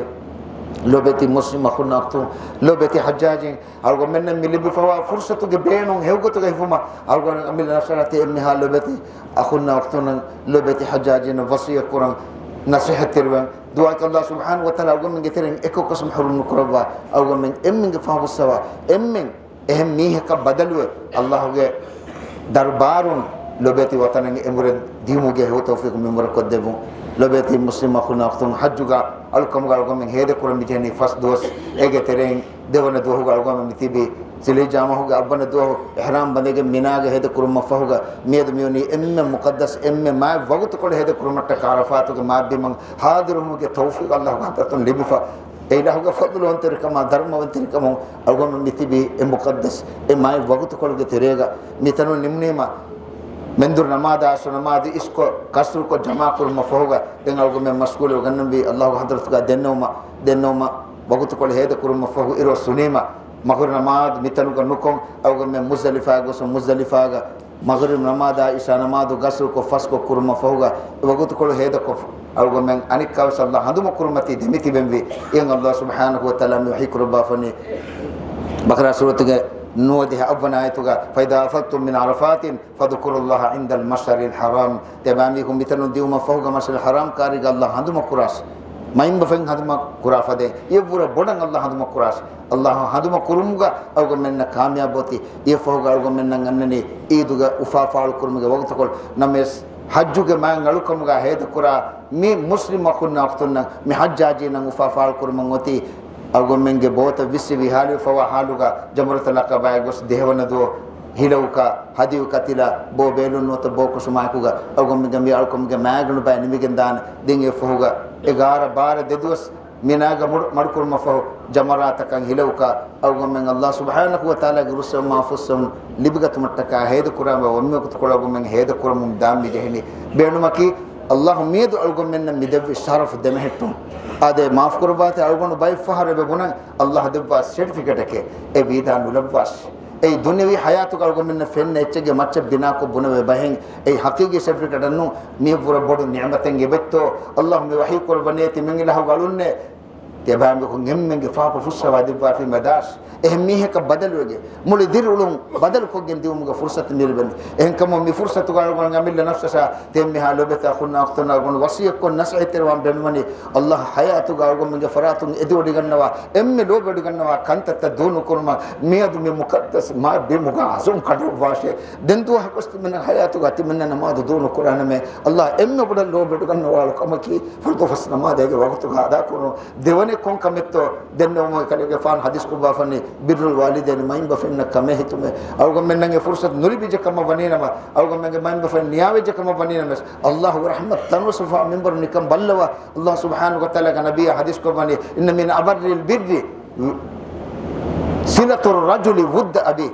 ލޯބިވެތި މުސްލިމް އަޚުންނާ އުޚްތުން، ލޯބިވެތި ޙައްޖާޖީން، އަޅުގަނޑުމެންނަށް މި ލިބިފަވާ ފުރުޞަތުގެ ބޭނުން ހެޔޮގޮތުގަ ހިފުމަށް އަޅުގަނޑު އަމިއްލަ ނަފްސާ އަތީ އެންމެހާ ލޯބިވެތި އަޚުންނާ އުޚްތުންނަށް، ލޯބިވެތި ޙައްޖާޖީންނަށް ވަޞިއްޔަތް ކުރަން ނަޞޭޙަތްތެރިވަން. ދުޢާއަކީ އައްލާހު ސުބްޙާނަހޫ ވަތަޢާލާ އަޅުގަނޑުމެންގެ ތެރެއިން އެކަކުވެސް މަޙްރޫމް ނުކުރައްވާ، އަޅުގަނޑުމެން އެންމެންގެ ފާފަ ފުއްސަވާ، އެންމެން އެހެން މީހަކަށް ބަދަލުވެ، އައްލާހުގެ ދަރުބާރުން ލޯބިވެތި ވަޠަނަށް އެނބުރެ ދިޔުމުގެ ހެޔޮ ތައުފީޤު މިންވަރަށް ކޮށްދެއްވުން. ލޯބިވެތި މުސްލިމް އަޚުންނާ އުޚްތުން، ޙައްޖުގަ އަޅުކަމުގަ އަޅުގަނޑުމެން ހޭދަކުރަން މިޖެހެނީ ފަސް ދުވަސް. އޭގެ ތެރެއިން ދެވަނަ ދުވަހުގަ އަޅުގަނޑުމެން މި ތިބީ ޛުލްޙިއްޖާ މަހުގެ އަށްވަނަ ދުވަހު އިޙްރާމް ބަނދެގެން މިނާގަ ހޭދަކުރުމަށްފަހުގަ، މިއަދު މިވަނީ އެންމެ މުޤައްދަސް، އެންމެ މާތް ވަގުތުކޮޅު ހޭދަކުރުމަށްޓަކާ ޢަރަފާތުގެ މާތް ބިމަށް ޙާޟިރުވުމުގެ ތައުފީޤު އައްލާހުގެ ޙަޟްރަތުން ލިބިފަ. އެ އިލާހުގެ ފަޟްލުވަންތެރިކަމާ، ދަރުމަވަންތެރިކަމުން އަޅުގަނޑުމެން މިތިބީ އެ މުޤައްދަސް، އެ މާތް ވަގުތުކޮޅުގެ ތެރޭގަ. މިތަނުން ނިމުނީމަ، މެންދުރު ނަމާދާ އަސްރު ނަމާދު އިސްކޮށް، ޤަޞްރުކޮށް ޖަމާކުރުމަށްފަހުގަ، ދެން އަޅުގަނޑުމެން މަޝްޣޫލުވެގަންނަންވީ އައްލާހުގެ ޙަޟްރަތުގަ ދެންނެވުމަށް، ދެންނެވުމަށް ވަގުތުކޮޅު ހޭދަކުރުމަށްފަހު އިރުއޮއްސުނީމަ، މަޣްރިބު ނަމާދު މިތަނުގަ ނުކޮށް، އަޅުގަނޑުމެން މުޒްދަލިފާ ގޮސް، މުޒްދަލިފާގަ މަޣްރިބު ނަމާދާ އިޝާ ނަމާދު ޤަޞްރުކޮށް ފަސްކޮށް ކުރުމަށްފަހުގަ، ވަގުތުކޮޅު ހޭދަކޮށް، އަޅުގަނޑުމެން އަނެއްކާވެސް އައްލާހު ހަނދުމަކުރުމަތީ ދެމިތިބެންވީ. އެހެން އައްލާހު ސުބްޙާނަހޫ ވަތަޢާލާ މި ވަޙީ ކުރައްވާފަނީ، ބަޤަރާ ސޫރަތުގެ ނުވަދިހަ އަށްވަނަ އާޔަތުގަ، فإذا أفضتم من عرفات فاذكروا الله عند المشعر الحرام. ތިޔަބައިމީހުން މިތަނުން ދިއުމަށްފަހުގަ މަޝްޢަރުލް ޙަރާމް ކާރީގަ އައްލާހު ހަނދުމަކުރާށި. މައިންބަފައިން ހަނދުމަކުރާ ފަދައިން އެއަށްވުރެ ބޮޑަށް އައްލާހު ހަނދުމަކުރާށި. އައްލާހު ހަނދުމަކުރުމުގަ އަޅުގަނޑުމެންނަށް ކާމިޔާބު އޮތީ. އެއަށްފަހުގަ އަޅުގަނޑުމެންނަށް އަންނަނީ ޢީދުގެ އުފާ ފާޅުކުރުމުގެ ވަގުތުކޮޅު. ނަމަވެސް، ޙައްޖުގެ މާތް އަޅުކަމުގަ ހޭދަކުރާ މި މުސްލިމް އަޚުންނާ އުޚްތުންނަށް، މި ޙައްޖާޖީންނަށް އުފާ ފާޅުކުރުމަށް އޮތީ، އަޅުގަނޑުމެންގެ ބޯތައް ވިއްސި ވިހާލިވެފަވާ ޙާލުގަ، ޖަމްރަތުލް ޢަޤަބާއަށް ގޮސް ދެހަވަނަ ދުވަހު ހިލައުކާ، ހަދްޔުކާ ތިލާ، ބޯ ބޭލުން ނުވަތަ ބޯ ކޮށުމާއެކުގަ، އަޅުގަނޑުމެންގެ މި އަޅުކަމުގެ މާތް ގަނޑު ބައި ނިމިގެން ދާނެ. ދެން އެއަށްފަހުގަ އެގާރަ ބާރަ ދެދުވަސް މިނާގަ މަޑު-، މަޑުކުރުމަށްފަހު، ޖަމަރާތަކަށް ހިލައުކާ، އަޅުގަނޑުމެން އައްލާހު ސުބްޙާނަހޫ ވަތަޢާލާގެ ރުއްސެވުމާ ފުއްސެވުން ލިބިގަތުމަށްޓަކާ ހޭދަކުރާންވާ ވަންމެ ވަގުތުކޮޅަށް އަޅުގަނޑުމެން ހޭދަކުރަމުން ދާން މި ޖެހެނީ. ބޭނުމަކީ، އައްލާހު މިއަދު އަޅުގަނޑުމެންނަށް މި ދެއްވި ޝަރަފު ދެމެހެއްޓުން. އާދެ، މާފު ކުރައްވާތި، އަޅުގަނޑު ބައެއްފަހަރު އެބަ ބުނަން، އައްލާހު ދެއްވާ ސެޓިފިކެޓެކޭ، އެ ވީދާ ނުލައްވާށި. އެއީ ދުނިޔަވީ ޙަޔާތުގަ އަޅުގަނޑުމެންނަށް ފެންނަ އެއްޗެއްގެ މައްޗަށް ބިނާކޮށް ބުނެވޭ ބަހެއް. އެއީ ޙަޤީޤީ ސެޓިފިކެޓެއް ނޫން. މިއަށްވުރެ ބޮޑު ނިޢުމަތެއް އެބައޮތްތޯ؟ އައްލާހު މި ވަޙީ ކުރައްވަނީ ތިމަން އިލާހުގެ އަޅުންނޭ. ތިޔަބައިމީހުން އެންމެންގެ ފާފަ ފުއްސަވާ ދެއްވާފީމަ ދާސް، އެހެން މީހަކަށް ބަދަލުވެގެން މުޅި ދިރިއުޅުން ބަދަލުކޮށްގެން ދިއުމުގެ ފުރުސަތު މި ލިބެނީ. އެހެންކަމުން މި ފުރުސަތުގަ އަޅުގަނޑު އަމިއްލަ ނަފްސަށާ ތިޔަންމެހާ ލޮބެތި އަޚުންނާ އުޚްތުންނާ އަޅުގަނޑު ވަޞިއްޔަތްކޮށް ނަޞޭޙަތްތެރިވާން ބޭނުންވަނީ، އައްލާހު ޙަޔާތުގަ އަޅުގަނޑުމެންގެ ފަރާތުން އެދިވޮޑިގަންނަވާ އެންމެ ލޯބިވޮޑިގަންނަވާ ކަންތައްތައް ދޫނުކުރުމަށް. މިއަދު މި މުޤައްދަސް މާ ބިމުގަ އަޒުމް ކަނޑައަޅުއްވާށޭ. ދެން ދުވަހަކުވެސް ތިމަންނަ ޙަޔާތުގަ ތިމަންނަ ނަމާދު ދޫނުކުރާނަމޭ. އައްލާހު އެންމެ ބޮޑަށް ލޯބިވޮޑިގަންނަވާ އަޅުކަމަކީ ފަރުޟު ފަސް ނަމާދެއްގެ ވަގުތުގަ އަދާކުރުން. ދެވަނައަށް ކޮން ކަމެއްތޯ؟ ދެންނެވުމުގެ ކަލޭގެފާނު ޙަދީޘްކޮށްފަ ވަނީ ބިއްރުލް ވާލިދައިން، މައިންބަފައިންނަށް ކަމޭ ހިތުމޭ. އަޅުގަނޑުމެންނަށް އެ ފުރުސަތު ނުލިބިއްޖެ ކަމަށް ވަނީނަމަ، އަޅުގަނޑުމެންގެ މައިންބަފައިން ނިޔާވެއްޖެ ކަމަށް ވަނީނަމަވެސް، އައްލާހުގެ ރަޙްމަތު ތަނުވެސް އުފާ މިންވަރު ނިކަން ބައްލަވާ. އައްލާހު ސުބްޙާނަހޫ ވަތަޢާލާގެ ނަބިއްޔާ ޙަދީޘްކޮށް ވަނީ، إن من أبر البر صلة الرجل ود أبيه.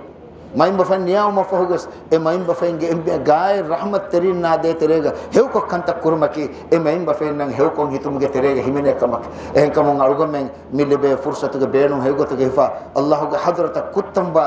މައިންބަފައިން ނިޔާވުމަށްފަހުވެސް، އެ މައިންބަފައިންގެ އެންމެ ގާތް ރަޙްމަތްތެރިންނާ ދޭ ތެރޭގަ ހެޔޮކޮށް ކަންތައް ކުރުމަކީ، އެ މައިންބަފައިންނަށް ހެޔޮކޮށް ހިތުމުގެ ތެރޭގަ ހިމެނޭ ކަމަކަށް. އެހެންކަމުން އަޅުގަނޑުމެން މި ލިބޭ ފުރުސަތުގެ ބޭނުން ހެޔޮގޮތުގަ ހިފާ، އައްލާހުގެ ޙަޟްރަތަށް ކުއްތަންވާ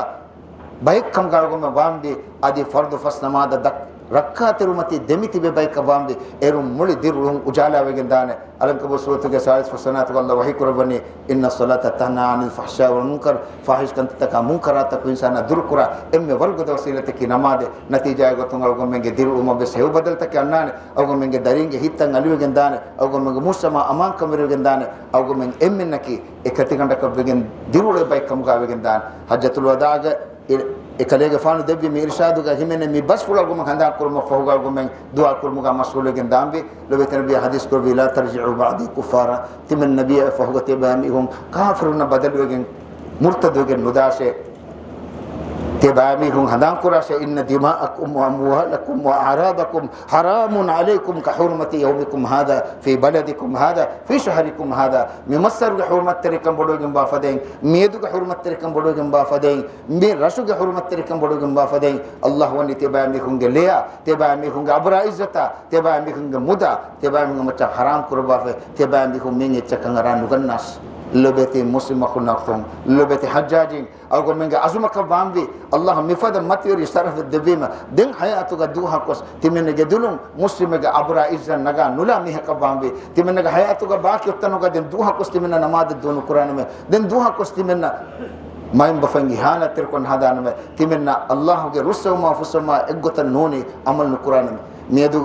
ބައެއްކަމުގަ އަޅުގަނޑުމެން ވާންވީ. އަދި ފަރުޟު ފަސް ނަމާދަށް ދަ-، ރައްކާތެރިވުމަތީ ދެމިތިބޭ ބަޔަކަށް ވާންވީ. އޭރުން މުޅި ދިރިއުޅުން އުޖާލާވެގެން ދާނެ. އަލަންކަބޫތު ސޫރަތުގެ ސާޅީސް ފަސް ވަނަ އާޔަތުގަ އައްލާހު ވަޙީކުރައްވަނީ، إن الصلاة تنهى عن الفحشاء والمنكر، ފާޙިޝް ކަންތައްތަކާ މުންކަރާތަކުން އިންސާނާ ދުރުކުރާ އެންމެ ވަރުގަދަ ވަސީލަތަކީ ނަމާދޭ. ނަތީޖާގެ ގޮތުން އަޅުގަނޑުމެންގެ ދިރިއުޅުމަށްވެސް ހެޔޮ ބަދަލުތަކެއް އަންނާނެ. އަޅުގަނޑުމެންގެ ދަރީންގެ ހިތްތައް އަލިވެގެން ދާނެ. އަޅުގަނޑުމެންގެ މުޖްތަމަޢު އަމާންކަންވެރިވެގެން ދާނެ. އަޅުގަނޑުމެން އެންމެންނަކީ އެކަތިގަނޑަކަށްވެގެން ދިރިއުޅޭ ބައެއްކަމުގަ ވެގެން ދާނެ. ޙައްޖަތުލް ވަދާޢުގަ އެ، އެކަލޭގެފާނު ދެއްވި މި އިރުޝާދުގަ ހިމެނޭ މި ބަސްފުޅު އަޅުގަނޑުމެން ހަނދާން ކުރުމަށްފަހުގަ އަޅުގަނޑުމެން ދުޢާ ކުރުމުގަ މަޝްޣޫލުވެގެން ދާންވީ. ލޮބުވެތި ނަބިއްޔާ ޙަދީޘްކުރެއްވީ، لا ترجعوا بعدي كفارا. ތިމަން ނަބިއްޔާ ފަހުގަ ތިޔަބައިމީހުން ކާފިރުންނަށް ބަދަލުވެގެން، މުރްތަދުވެގެން ނުދާށޭ. ތިޔަބައިމީހުން ހަނދާންކުރާށޭ، إن دماءكم وأموالكم وأعراضكم حرام عليكم كحرمة يومكم هذا في بلدكم هذا في شهركم هذا. މި މައްސަރުގެ ޙުރުމަތްތެރިކަން ބޮޑުވެގެންވާ ފަދައިން، މިއަދުގެ ޙުރުމަތްތެރިކަން ބޮޑުވެގެންވާ ފަދައިން، މި ރަށުގެ ޙުރުމަތްތެރިކަން ބޮޑުވެގެންވާ ފަދައިން، އައްލާހު ވަނީ ތިޔަބައިމީހުންގެ ލެޔާ، ތިޔަބައިމީހުންގެ އަބުރާ އިއްޒަތާ، ތިޔަބައިމީހުންގެ މުދާ، ތިޔަބައިމީހުން މައްޗަށް ޙަރާމް ކުރައްވާފައި، ތިޔަބައިމީހުން މިއިން އެއްޗަކަށް އަރާ ނުގަންނާށި. ލޮބުވެތި މުސްލިމް އަޚުންނާ އުޚްތުން، ލޮބުވެތި ޙައްޖާޖީން، އަޅުގަނޑުމެންގެ އަޒުމަކަށް ވާންވީ، އައްލާހު މިފަދަ މަތިވެރި ޝަރަފެއް ދެއްވީމަ، ދެން ޙަޔާތުގަ ދުވަހަކުވެސް ތިމެންނެގެ ދުލުން މުސްލިމެއްގެ އަބުރާ އިއްޒަތް ނަގާ ނުލާ މީހަކަށް ވާންވީ. ތިމެންނެގެ ޙަޔާތުގަ ބާކީ އޮތްތަނުގަ ދެން ދުވަހަކުވެސް ތިމެންނަށް ނަމާދެއް ދޫ ނުކުރާނަމޭ. ދެން ދުވަހަކުވެސް ތިމެންނަށް މައިންބަފައިން އިހާނާތްތެރިކޮށް ނުހަދާނަމޭ. ތިމެންނަށް އައްލާހުގެ ރުއްސެވުމާ ފުއްސެވުމާ އެއްގޮތަށް ނޫނީ ޢަމަލު ނުކުރާނަމޭ. މިއަދު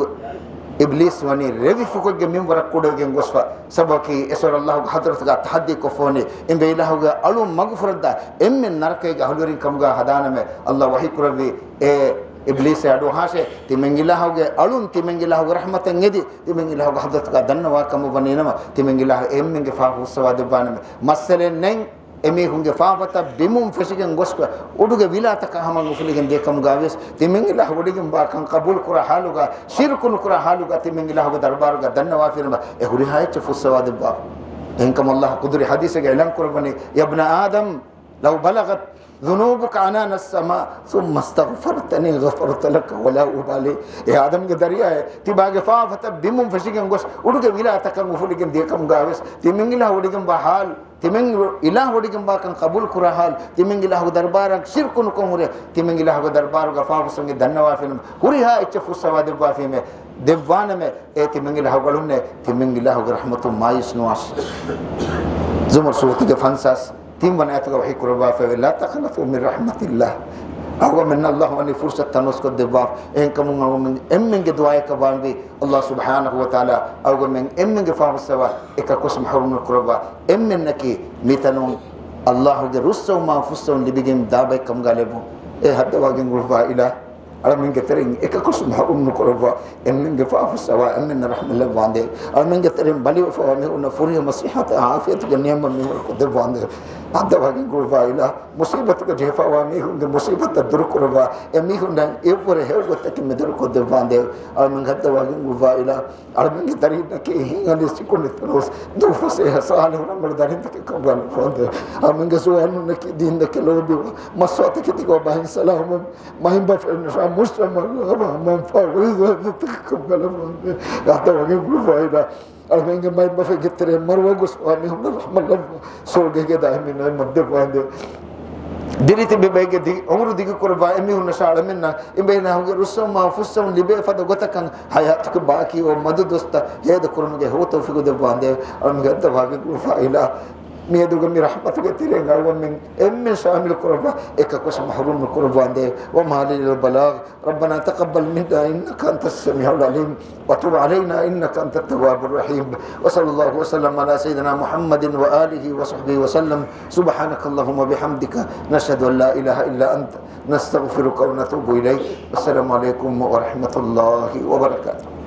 އިބްލީސް ވަނީ ރެވިފުކޮށްގެ މިންވަރަށް ކުޑަވެގެން ގޮސްފަ. ސަބަބަކީ އެސޮރަށް އައްލާހުގެ ޙަޟްރަތުގަ ތަޙައްދީ ކޮށްފަވަނީ، އިނބޭ އިލާހުގެ އަޅުން މަގުފުރައްދާ އެންމެން ނަރަކައިގެ އަހުލުވެރިން ކަމުގަ ހަދާނަމޭ. އައްލާހު ވަޙީ ކުރެއްވީ، އޭ އިބްލީސް އަޑުއަހާށޭ، ތިމަން އިލާހުގެ އަޅުން ތިމަން އިލާހުގެ ރަޙްމަތަށް އެދި، ތިމަން އިލާހުގެ ޙަޟްރަތުގަ ދަންނަވާ ކަމަށް ވަނީނަމަ، ތިމަން އިލާހު އެންމެންގެ ފާފަ ފުއްސަވާ ދެއްވާނަމޭ. މައްސަލައެއް ނެތް. އެމީހުންގެ ފާފަތައް ބިމުން ފެށިގެން ގޮސް، އުޑުގެ ވިލާތަކަށް ހަމަ އުފުލިގެން ދިޔަ ކަމުގަވިޔަސް، ތިމަން އިލާހު ވޮޑިގެންވާކަން ޤަބޫލުކުރާ ޙާލުގަ، ޝިރުކު ނުކުރާ ޙާލުގަ ތިމަން އިލާހުގެ ދަރުބާރުގަ ދަންނަވާފިނަމަ، އެ ހުރިހާ އެއްޗެއް ފުއްސަވާ ދެއްވާފަ. އެހެންކަމުން އައްލާހު ޤުދުރީ ޙަދީޘެއްގަ އިޢުލާން ކުރައްވަނީ، يا ابن آدم لو بلغت ذنوبك عنان السماء ثم استغفرتني غفرت لك ولا أبالي. އޭ އާދަމްގެ ދަރިޔާއޭ، ތިބާގެ ފާފަތައް ބިމުން ފެށިގެން ގޮސް، އުޑުގެ ވިލާތަކަށް އުފުލިގެން ދިޔަ ކަމުގަވިޔަސް، ތިމަން އިލާހު ވޮޑިގެންވާ ޙާލު، ތިމަން އިލާހު ވޮޑިގެންވާކަން ޤަބޫލުކުރާ ޙާލު، ތިމަން އިލާހުގެ ދަރުބާރަށް ޝިރުކު ނުކޮށް ހުރެ، ތިމަން އިލާހުގެ ދަރުބާރުގަ ފާފަ ފުއްސަވަން ދަންނަވާފިނަމަ، ހުރިހާ އެއްޗެއް ފުއްސަވާ ދެއްވާފީމޭ، ދެއްވާނަމޭ. އޭ ތިމަން އިލާހުގެ އަޅުންނޭ، ތިމަން އިލާހުގެ ރަޙްމަތުން މާޔޫސް ނުވާށި. ޒުމަރު ސޫރަތުގެ ފަންސާސް ތިން ވަނަ އާޔަތުގަ ވަޙީ ކުރައްވާފައިވޭ، لا تقنطوا من رحمة الله. އަޅުގަނޑުމެންނަށް އައްލާހު ވަނީ ފުރުޞަތު ތަނަވަސްކޮށްދެއްވާފަ. އެހެންކަމުން އަޅުގަނޑުމެން އެންމެންގެ ދުޢާއަކަށް ވާންވީ، އައްލާހު ސުބްޙާނަހޫ ވަތަޢާލާ އަޅުގަނޑުމެން އެންމެންގެ ފާފަ ފުއްސަވާ، އެކަކުވެސް މަޙްރޫމް ނުކުރައްވާ. އެންމެންނަކީ މިތަނުން އައްލާހުގެ ރުއްސެވުމާ ފުއްސެވުން ލިބިގެން ދާ ބައެއް ކަމުގަ ލެއްވުން. އޭ ހައްދަވާ ގެންގުޅުއްވާ އިލާހު، އަޅަމެންގެ ތެރެއިން އެކަކުވެސް މަޙްރޫމް ނުކުރައްވާ. އެންމެންގެ ފާފަ ފުއްސަވާ، އެންމެންނަށް ރަޙްމަތް ލެއްވާނދޭ. އަޅަމެންގެ ތެރެއިން ބަލިވެފަވާ މީހުންނަށް ފުރިހަމަ ޞިއްޙަތާ ޢާފިޔަތުގެ ނިޢުމަތް މިންވަރު ކޮށްދެއްވާނދޭ. ހައްދަވާ ގެންގުޅުއްވާ އިލާހު، މުޞީބަތުގަ ޖެހިފަވާ މީހުންގެ މުޞީބަތްތައް ދުރުކުރައްވާ. އެމީހުންނަށް އެއަށްވުރެ ހެޔޮގޮތްތަކެއް މިދުރުކޮށްދެއްވާނދޭ. އަޅަމެން ހައްދަވާ ގެންގުޅުއްވާ އިލާހު، އަޅަމެންގެ ދަރީންނަކީ ހިތްހަލި ސިކުނޑި ތަނަވަސް ދޫފަސޭހަ ޞާލިޙު ޢަމަލު ދަރިންތަކެއް ކަމުގަ ނުފާނދޭ. އަޅަމެންގެ ޒުވާނުންނަކީ ދީންދެކެ ލޯބިވާ، މަސްވާތަކެތި ގޮވާ ބައިންސަލާމަށް، މައިންބަފައިންނަށާ މުޖްތަމަޢަށް ލާބަ މަންފާ ވަރިދާން ތަކަކަށް ބަލަވާނދޭ. ހައްދަވާ ގެންގުޅުއްވާ އިލާހު، އަޅަމެންގެ މައިންބަފައިންގެ ތެރެއިން މަރުވާ ގޮސްފަވާ މީހުންނަށް ރަޙްމަތް ލައްވާ، ސުވަރުގޭގެ ދާއިމީ ނަޢިމަތް ދެއްވާނދޭ. ދިރިތިބި ބައެއްގެ ދި-، އުމުރު ދިގުކުރައްވާ އެމީހުންނަށާ އަޅަމެންނަށް އެބޭނާހުގެ ރުއްސަވުމާ ފުއްސަވުން ލިބޭ ފަދަ ގޮތަކަށް ހަޔާތުގެ ބާކީ އޮތް މަދު ދުވަސްތައް ހޭދަކުރުމުގެ ހައުދަވި ފިކުދެއްވާނދޭ. އަޅަމެންގެ އައްދަވާގެން ގުޅުފާ އިލާ މިއަދުގެ މި ރަޙްމަތުގެ ތެރެއިން އަޅުގަނޑުމެން އެންމެން ޝާމިލު ކުރައްވާ، އެކަކުވެސް މަޙްރޫމް ނުކުރައްވާނދޭ. وما علينا إلا البلاغ. ربنا تقبل منا إنك أنت السميع العليم وتب علينا إنك أنت التواب الرحيم. وصلى الله وسلم على سيدنا محمد وآله وصحبه وسلم. سبحانك اللهم وبحمدك، نشهد أن لا إله إلا أنت، نستغفرك ونتوب إليك. والسلام عليكم ورحمة الله وبركاته.